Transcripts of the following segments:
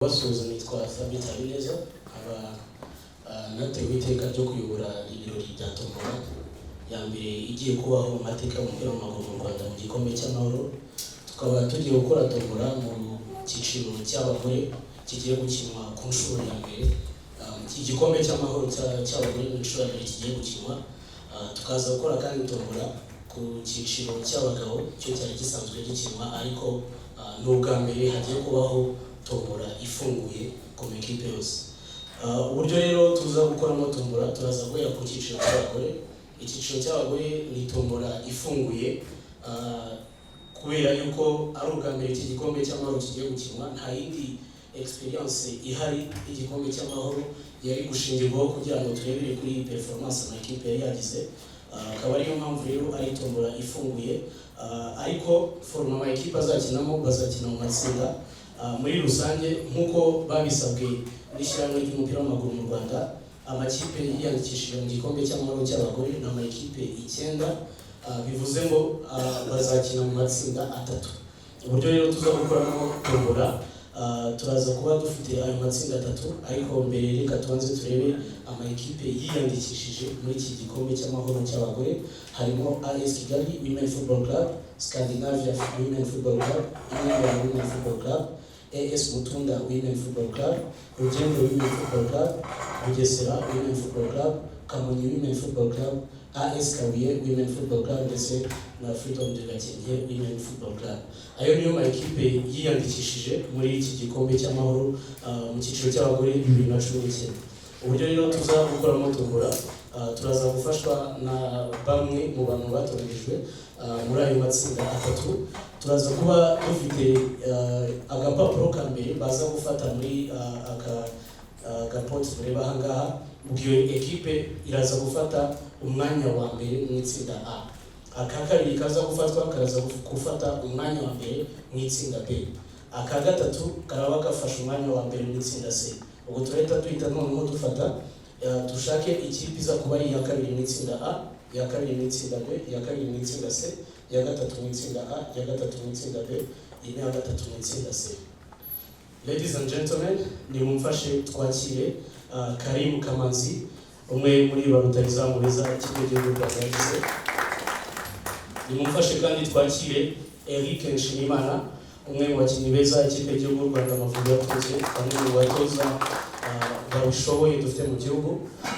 Basuhuza, nitwa Thabit Habineza, nkaba natewe iteka ryo kuyobora ibirori bya tombora ya mbere igiye kubaho mu mateka y'umupira w'amaguru mu Rwanda mu gikombe cy'amahoro. Tukaba tugiye gukora tombora mu cyiciro cy'abagore kigiye gukinwa ku nshuro ya mbere. Iki gikombe cy'amahoro cy'abagore mu nshuro ya mbere kigiye gukinwa. Tukaza gukora kandi tombora ku cyiciro cy'abagabo, cyo cyari gisanzwe gikinwa, ariko ni ubwa mbere hagiye kubaho tombora ifunguye ku makipe yose. Uburyo rero tuza gukoramo tombora, turaza guhera ku cyiciro cy'abagore. Icyiciro cy'abagore ni tombora ifunguye, kubera yuko ari ubwa mbere iki gikombe cy'amahoro kigiye gukinwa, nta yindi experience ihari y'igikombe cy'amahoro yari gushingirwaho kugira ngo turebere kuri iyi performance amakipe yari yagize. Akaba ariyo mpamvu rero ari tombora ifunguye. Ariko format amakipe azakinamo, bazakina mu matsinda. Muri rusange, nk'uko babisabwe n'ishyirahamwe ry'umupira w'amaguru mu Rwanda, amakipe yiyandikishije mu gikombe cy'amahoro cy'abagore ni amakipe 9. Bivuze ngo bazakina mu matsinda atatu. Uburyo rero tuza gukoramo tombora, turaza kuba dufite ayo matsinda atatu, ariko mbere reka tubanze turebe amakipe yiyandikishije muri iki gikombe cy'amahoro cy'abagore. Harimo AS Kigali Women Football Club, Scandinavia Women Football Club, Inyange Women Football Club, AS Mutunda Women Football Club, Rugendo Women Football Club, Bugesera Women Football Club, Kamonyi Women Football Club, AS Kabuye Women Football Club ndetse na Freedom de Gakenke Women Football Club. Ayo niyo ma ekipe yiyandikishije muri iki gikombe cy'amahoro mu cyiciro cy'abagore 2019. Uburyo rero tuza gukoramo tombora, turaza gufashwa na bamwe mu bantu batoranijwe muri ayo matsinda atatu. Turaza kuba dufite agapapuro ka mbere baza gufata muri aka gapoti mureba aha ngaha. Ubwo iyo ekipe iraza gufata umwanya wa mbere mu itsinda A. Aka kabiri kaza gufatwa karaza gufata umwanya wa mbere mu itsinda B. Aka gatatu karaba gafashe umwanya wa mbere mu itsinda C. Ubwo turahita duhita noneho dufata, dushake ikipe iza kuba ari iya kabiri mu itsinda A, iya kabiri mu itsinda B, iya kabiri mu itsinda C, iya gatatu mu itsinda A, iya gatatu mu itsinda B, iyi ni iya gatatu mu itsinda C. Ladies and gentlemen, nimumfashe twakire Karim Kamanzi, umwe muri ba rutahizamu beza ikipe y'igihugu cy'u Rwanda yagize. Nimumfashe kandi twakire Eric Nshimiyimana, umwe mu bakinnyi beza ikipe y'igihugu y'u Rwanda Amavubi yatunze, bamwe mu batoza babishoboye dufite mu gihugu.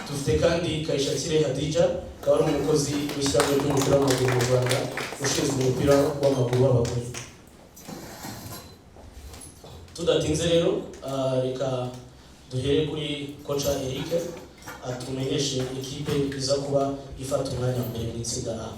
Dufite kandi Kayishakire Hadija, akaba ari umukozi w'ishyirahamwe ry'umupira w'amaguru mu Rwanda ushinzwe umupira w'amaguru w'abagore. Tudatinze rero, reka duhere kuri koca Eric atumenyeshe ikipe iza kuba ifata umwanya wa mbere mu itsinda A.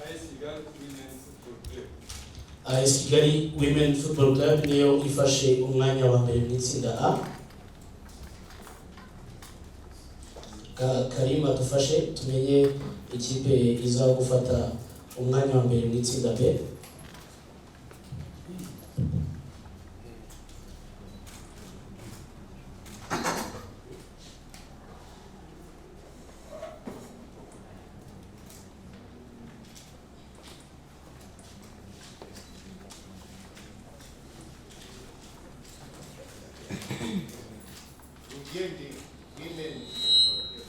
AS Kigali Women Football Club. AS Kigali Women Football Club niyo ifashe umwanya wa mbere mu itsinda A. Karima, dufashe tumenye ikipe iza gufata umwanya wa mbere mu itsinda B. Rugende Women Football Club.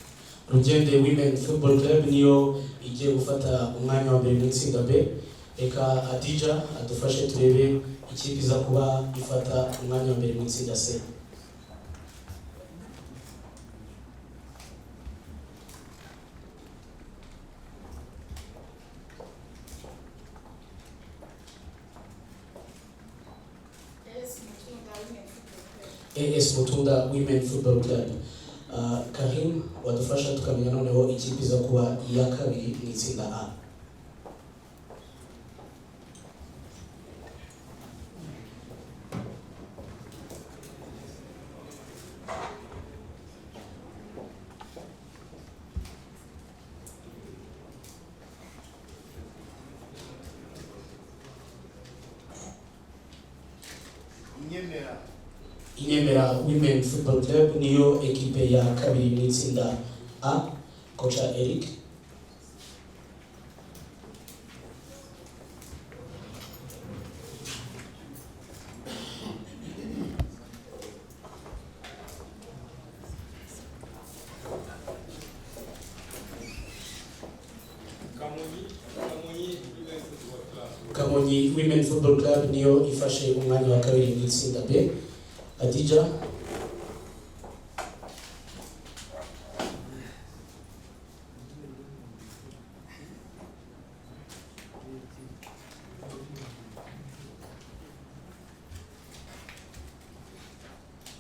Rugende Women Football Club niyo igiye gufata umwanya wa mbere mu itsinda B. Reka Adija adufashe turebe ikipe iza kuba ifata umwanya wa mbere mu itsinda C. AS Mutunda Women Football Club. AS Mutunda Women Football Club. Karim, wadufasha tukamenya noneho ikipe iza kuba iya kabiri mu itsinda A. Inemera. Inemera Women Football Club niyo ekipe ya kabiri mu itsinda A. Kocha Eric. Kamonyi Women Football Club. Kamonyi Women Football Club niyo ifashe umwanya wa kabiri mu itsinda B. Adija.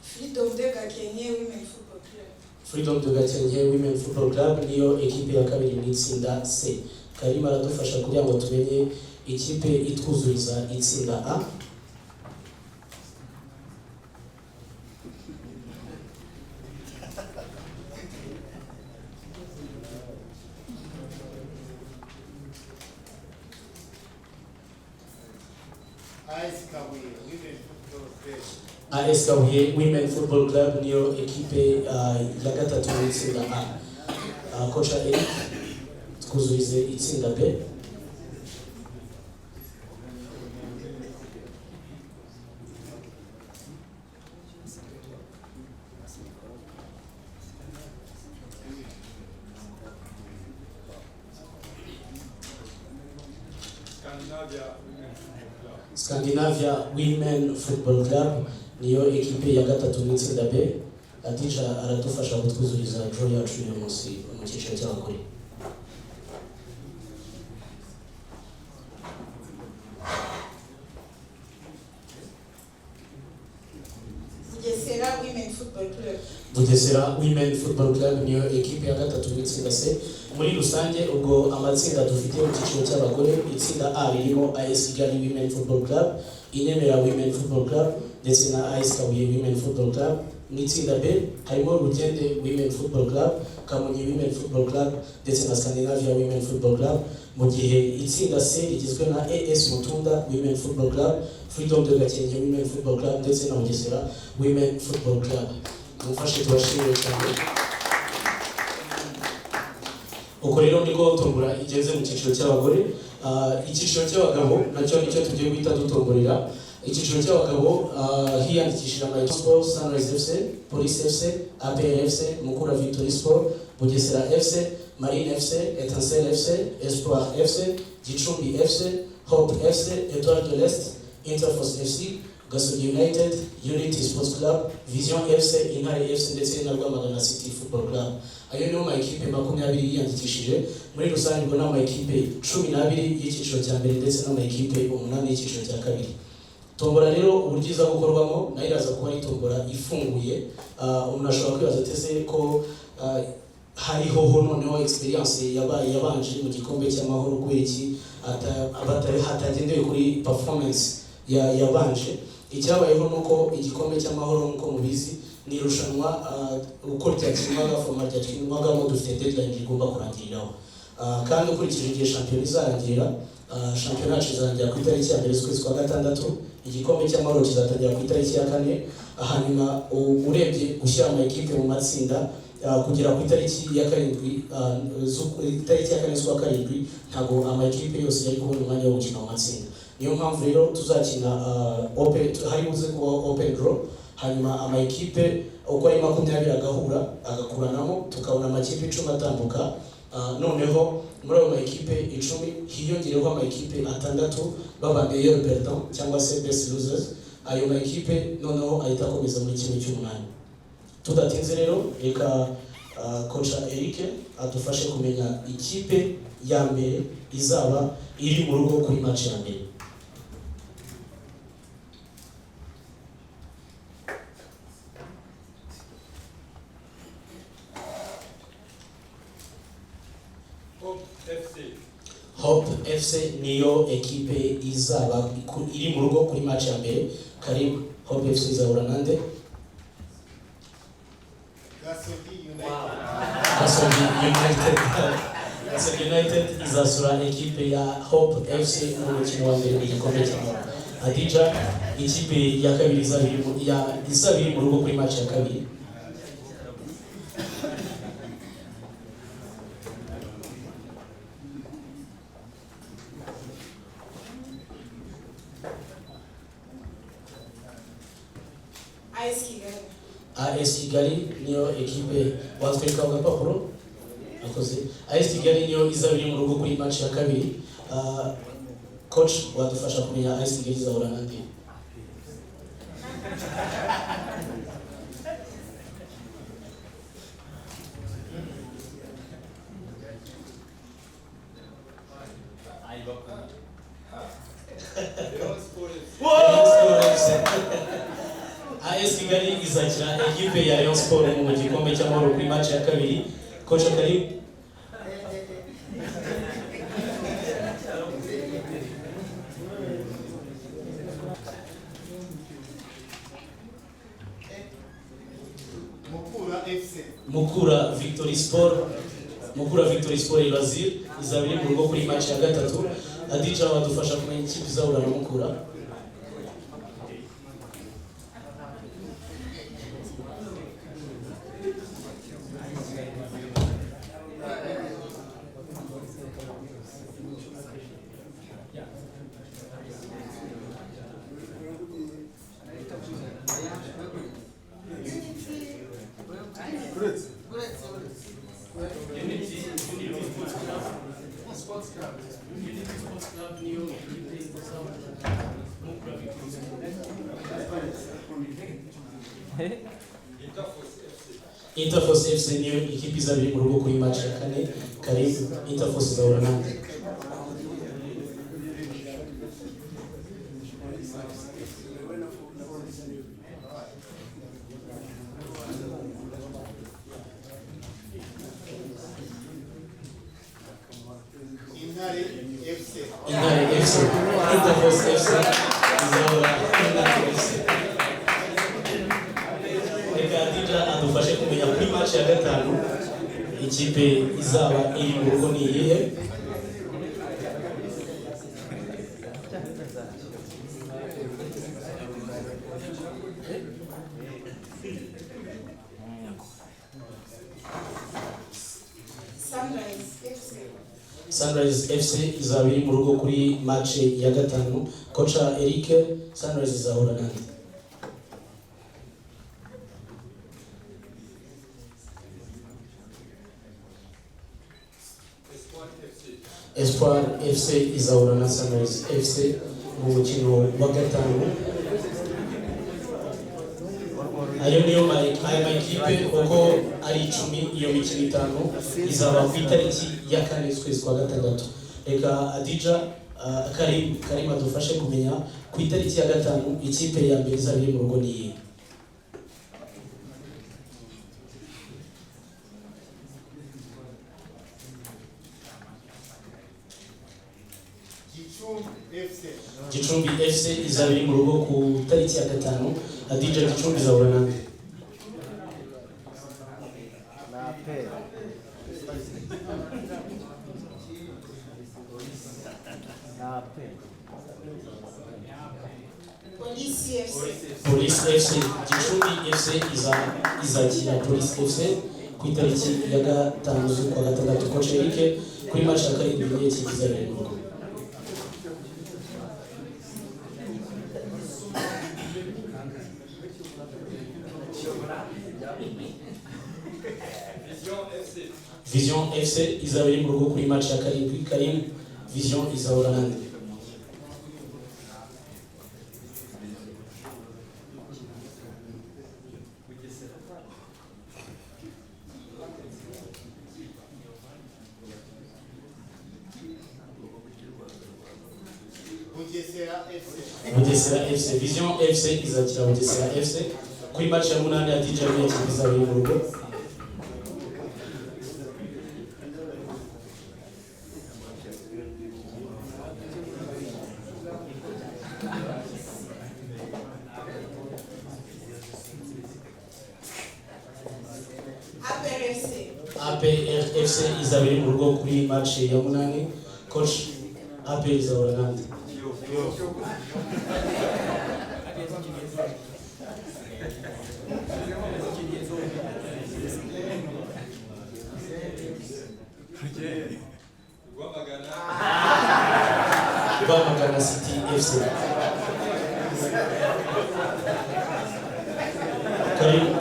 Freedom de Gakenke Women Football Club. Freedom de Gakenke Women Football Club niyo ekipe ya kabiri mu itsinda C. Karima aradufasha kugira ngo tumenye ikipe itwuzuriza itsinda A. AS Kabuye Women Football Club. AS Kabuye Women Football Club niyo ekipe ya gatatu mu itsinda A. Kocha Eric, twuzurize itsinda B. Scandinavia Women Football Club. Scandinavia Women Football Club niyo ekipe ya gatatu mu itsinda B. Adija aradufasha kutwuzuriza draw yacu uyu munsi mu cyiciro cy'abagore. Bugesera Women Football Club. Bugesera Women Football Club niyo ekipe ya gatatu mu itsinda C. Muri rusange ubwo amatsinda dufite mu cyiciro cy'abagore, itsinda A ririmo AS Kigali Women Football Club, Inemera Women Football Club ndetse na AS Kabuye Women Football Club. Mu itsinda B harimo Rugende Women Football Club, Kamonyi Women Football Club ndetse na Scandinavia Women Football Club, mu gihe itsinda C rigizwe na AS Mutunda Women Football Club, Freedom de Gakenke Women Football Club ndetse na Bugesera Women Football Club. Mumfashe tubashimire cyane. Uko rero niko tombora igeze mu cyiciro cy'abagore. Icyiciro cy'abagabo nacyo nicyo tugiye guhita dutomborera. Icyiciro cy'abagabo, hiyandikishije ama Sport, Sunrise FC, Police FC, APR FC, Mukura Victory Sport, Bugesera FC, Marine FC, Etincelle FC, Espoir FC, Gicumbi FC, Hope FC, Etoile de l'Est, Interforce FC, Gasogi United, Unity Sports Club, Vision FC, Intare FC ndetse na Rwamagana City Football Club. Ayo niyo ma ekipe 20 yiyandikishije. Muri rusange ubwo ni ama ekipe 12 y'icyiciro cya mbere ndetse n'ama ekipe 8 y'icyiciro cya kabiri. Tombora rero uburyo iza gukorwamo nayo iraza kuba ari tombora ifunguye. Umuntu ashobora kwibaza ateze ko hariho ho noneho experience yabaye yabanje mu gikombe cy'amahoro, kubera iki hatagendewe kuri performance yabanje. Icyabayeho ni uko igikombe cy'amahoro, nk'uko mubizi, ni irushanwa uko ryakinwaga, format ryakinwagamo, dufite deadline rigomba kurangiriraho. Kandi ukurikije igihe shampiyona izarangirira, shampiyona yacu izarangira ku itariki ya 1 z'ukwezi kwa gatandatu, igikombe cy'amahoro kizatangira ku itariki ya 4. Hanyuma urebye gushyira ama ekipe mu matsinda, kugera ku itariki ya 7, itariki ya 4 z'ukwa karindwi, ntabwo ama ekipe yose yari kubona umwanya wo gukina mu matsinda. Niyo mpamvu rero tuzakina open, hari buze kuba open draw, hanyuma ama ekipe uko ari 20 agahura agakuranamo, tukabona amakipe 10 atambuka. Noneho muri ayo ma ekipe 10 hiyongereho ama ekipe 6 baba meilleur perdant cyangwa se best losers. Ayo ma ekipe noneho ahita akomeza muri kimwe cy'umunani. Tudatinze rero, reka kocha Eric adufashe kumenya ikipe ya mbere izaba iri mu rugo kuri match ya mbere. Hope FC. Hope FC niyo ekipe izaba iri mu rugo kuri match ya mbere. Karim, Hope FC izahura nande? Gasogi United. Gasogi United. Gasogi United izasura ekipe ya Hope FC mu mukino wa mbere mu gikombe cy'amahoro. Adija, ikipe ya kabiri izaba iri mu rugo kuri match ya kabiri. AS Kigali. AS Kigali niyo ekipe. Watwereka ku gapapuro akoze. AS Kigali niyo izaba iri mu rugo kuri match ya kabiri. Coach, wadufasha kumenya AS Kigali izahura na nde? Rayon Sport FC. Rayon Sport FC. AS Kigali izakira ekipe ya Rayon Sport mu gikombe cy'amahoro kuri match ya kabiri. Coach Karim. Mukura FC. Mukura Victory Sport, Mukura Victory Sport Ibazir izaba iri mu rugo kuri match ya gatatu. Adija, wadufasha kumenya ikipe izahura na Mukura? Unity Sports Club niyo ekipe izahura na Mukura Victory Sport. Interforce FC. Interforce FC niyo ikipe izaba iri mu rugo kuri match ya kane. Karim, Interforce izahura nande? Intare FC. Intare FC. Interforce FC izahura Intare FC. Reka Adija adufashe kumenya kuri match ya gatanu ikipe izaba iri mu rugo ni iyihe. Sunrise FC. Sunrise FC izaba iri mu rugo kuri match ya gatanu. Kocha Eric, Sunrise izahura nande? Espoir FC. Espoir FC izahura na Sunrise FC mu mukino wa gatanu. Ayo niyo aya makipe uko ari 10. Iyo mikino 5 izaba ku itariki ya 4 z'ukwezi kwa gatandatu. Reka Adija, Karim adufashe kumenya ku itariki ya 5 ikipe ya mbere izaba iri mu rugo ni iyihe. Gicumbi FC. Gicumbi FC izaba iri mu rugo ku itariki ya 5. Adija, Gicumbi izahura nande? Police FC. Police FC. Gicumbi FC izakira Police FC ku itariki ya 5 z'ukwa gatandatu. Coach Eric, kuri match ya karindwi niyo kipe izaba iri mu rugo? Vision FC. Vision FC izaba iri mu rugo kuri match ya karindwi. Karim, Vision izahura nande? Bugesera FC. Bugesera FC. Vision FC izakira Bugesera FC kuri match ya munani. Ya DJ, niyo kipe izaba iri mu rugo? APR FC. APR FC izaba iri mu rugo kuri match ya munani. Coach, APR izahura nande? FC.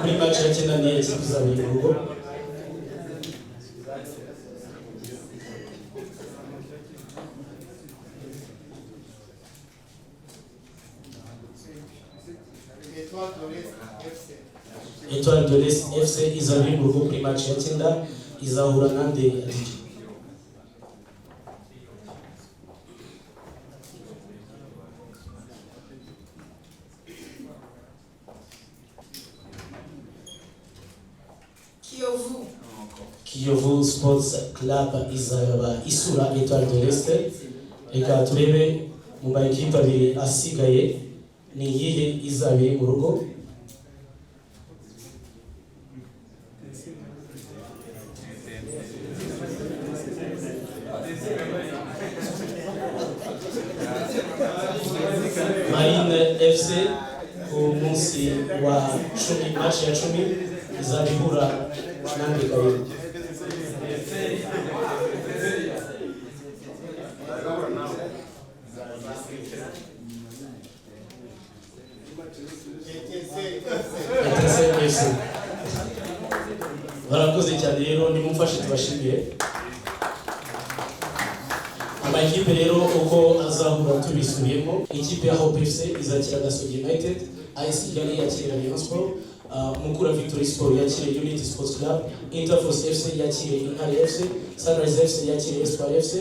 Kuri match ya cyenda ni ekipe izaba iri mu rugo? Étoile de l'Est FC. Etoile de l'Est FC izaba iri mu rugo kuri match ya cyenda, izahura nande, DJ? Kiyovu. Kiyovu Sports Club izaba isura Etoile de l'Est. Reka turebe mu ma ekipe abiri asigaye ni iyihe izaba iri mu rugo. Marine FC ku munsi wa 10, match ya 10, izaba ihura nande kabiri? Etincelle FC. Etincelle FC. Barakoze cyane rero, nimumfashe tubashimire. Amakipe rero uko azahura tubisubiyemo: ikipe ya Hope FC izakira Gasogi United, AS Kigali yakira Rayon Sport, Mukura Victory Sport yakire Unity Sports Club, Interforce FC yakire Intare FC, Sunrise FC yakire Espoir FC,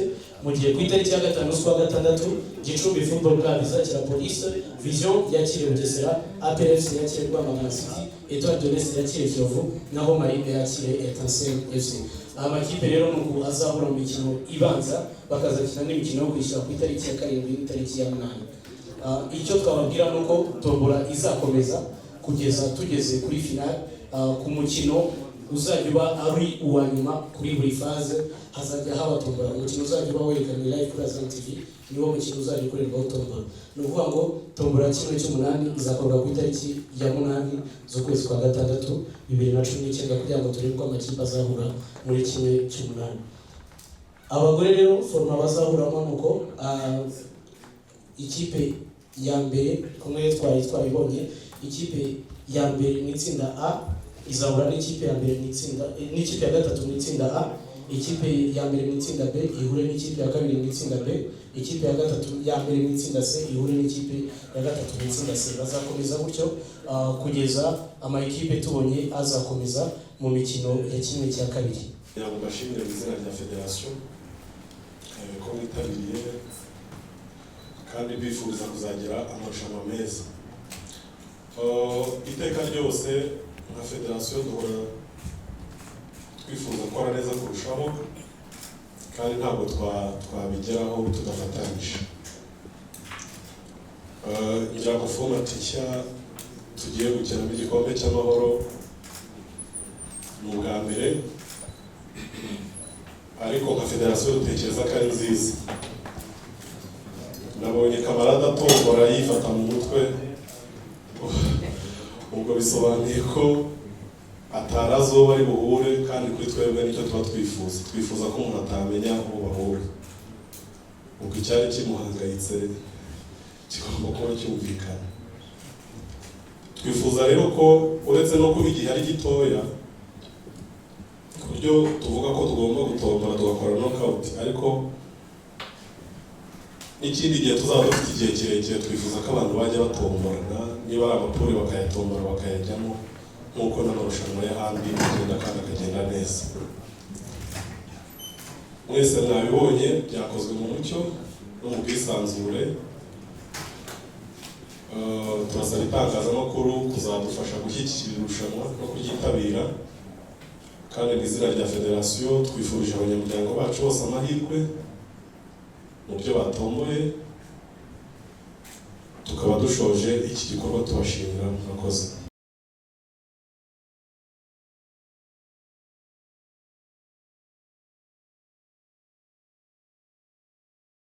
mu gihe ku itariki ya 5 z'ukwa gatandatu Gicumbi Football Club izakira Police, Vision yakire Bugesera, APR FC yakire Rwamagana City, Etoile de l'Est yakire Kiyovu, naho Marine yakire Etincelle FC. Aya makipe rero nuko azahura mu mikino ibanza, bakazakina n'imikino yo kwishyura ku itariki ya 7 n'itariki ya 8. Icyo twababwira ni uko tombora izakomeza kugeza tugeze kuri final. Ku mukino uzajya uba ari uwa nyuma kuri buri phase hazajya haba tombora. Umukino uzajya uba werekanwe live kuri Azam TV niwo mukino uzajya ukorerwaho tombora. Ni ukuvuga ngo tombora kimwe cy'umunani izakorwa ku itariki ya 8 z'ukwezi kwa gatandatu 2019, kugira ngo turebe uko amakipe azahura muri kimwe cy'umunani. Abagore rero format bazahuramo ni uko ikipe ya mbere, kumwe twari twabibonye, ikipe ya mbere mu itsinda A izahura n'ikipe ya mbere mu itsinda, n'ikipe ya gatatu mu itsinda A, ikipe ya mbere mu itsinda B ihure n'ikipe ya kabiri mu itsinda B, ikipe ya gatatu ya mbere mu itsinda C ihure n'ikipe ya gatatu mu itsinda C. Bazakomeza gutyo kugeza ama ekipe tubonye azakomeza mu mikino ya kimwe cya kabiri. Kugira ngo mbashimire mu izina rya federasiyo ko mwitabiriye, kandi bifuriza kuzagira amarushanwa meza. Iteka ryose nka federasiyo duhora twifuza gukora neza kurushaho, kandi ntabwo twabigeraho tudafatanyije. Ngira ngo format nshya tugiye gukinamo igikombe cy'amahoro ni ubwa mbere, ariko nka federasiyo dutekereza ko ari nziza. Nabonye kamarade atombora yifata mu mutwe, ubwo bisobanuye ko atari azi uwo bari buhure, kandi kuri twebwe nicyo tuba twifuza. Twifuza ko umuntu atamenya uwo bahura. Ubwo icyari kimuhangayitse kigomba kuba cyumvikana. Twifuza rero ko uretse no kuba igihe ari gitoya, ku buryo tuvuga ko tugomba gutombora tugakora knockout, ariko n'ikindi gihe tuzaba dufite igihe kirekire, twifuza ko abantu bajya batomborana, niba ari amapoule bakayatombora bakayajyamo, nk'uko n'amarushanwa y'ahandi agenda kandi akagenda neza. Mwese mwabibonye, byakozwe mu mucyo no mu bwisanzure. Turasaba itangazamakuru kuzadufasha gushyigikira irushanwa no kuryitabira, kandi mu izina rya federasiyo twifurije abanyamuryango bacu bose amahirwe mu byo batomboye, tukaba dushoje iki gikorwa tubashimira. Murakoze.